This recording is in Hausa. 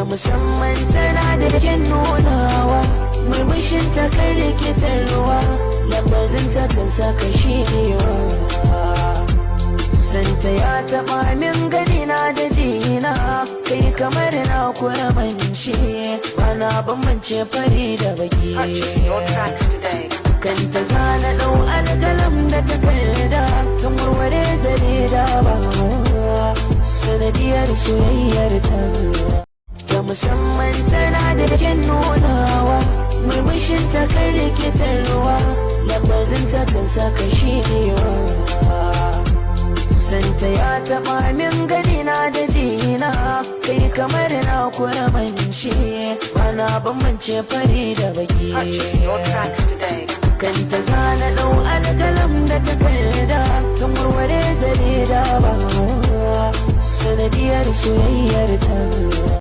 Musamman tana da kyan nunawa, murmushin ta kan rikitarwa, lafazin ta kan saka shirewa. Santa ya taɓa min gani na da jina, kai kamar na kuramance, bana bambance fari da baki. Purchase your tracks today. Kanta zana ɗau alƙalam da takarda, kan warware zare da ba, sanadiyar soyayyar ta. Ta musamman tana da kyan nunawa, murmushin ta kan rikitarwa, lafazin ta kan saka shirewa. Santa ya taɓa min gani na da jina, kai kamar na kuramance, bana bambance fari da baki. Purchase your tracks today. Kanta zana ɗau alƙalam da takarda, kan warware zare da ba, sanadiyar soyayyar ta.